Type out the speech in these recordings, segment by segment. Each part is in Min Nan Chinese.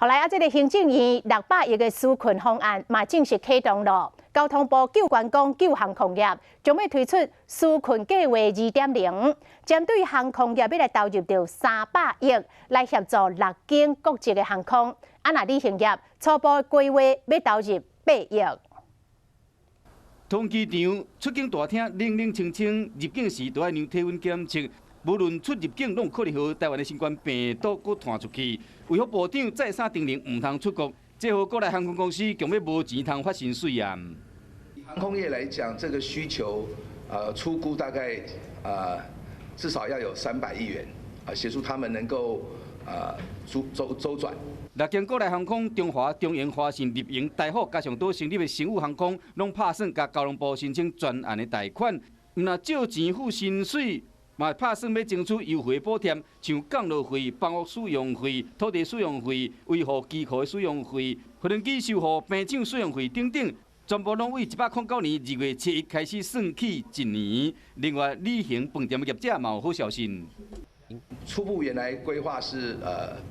後來啊，這個行政院600億的紓困方案嘛正式啟動咯。交通部救觀光、救航空業，將欲推出紓困計畫2.0，針對航空業欲來投入著300億來協助六間國籍的航空。啊，若旅行業初步規劃欲投入8億。桃園機場出境大廳冷冷清清，入境時都愛量體溫檢測。無論出入境，攏可能予台灣的新冠病毒閣傳出去。衛福部長再三叮嚀，毋通出國。這予國內航空公司強欲無錢通發薪水啊！航空業來講，這個需求，初估大概，至少要有300億元，啊，協助他們能夠，周周週轉。六間國內航空，中華、長榮、華信、立榮、台虎，加上拄成立的星宇航空，攏拍算共交通部申請專案的貸款，毋但借錢付薪水，嘛拍算欲爭取優惠補貼，像降落費、房屋使用費、土地使用費、維護機庫的使用費、飛行機修護、平廠使用費等等，全部攏對109年2月7日開始算起一年。另外，旅行飯店業者嘛有好消息。初步原來規劃是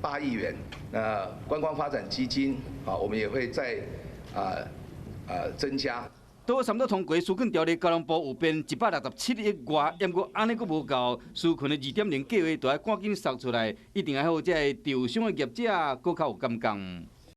8億元，那觀光發展基金啊，我們也會再增加。拄差毋多通過紓困條例，交通部有編167億外，毋過按呢閣無夠，紓困的2.0計畫就愛趕緊殺出來，一定愛予這个受傷的業者閣較有感覺。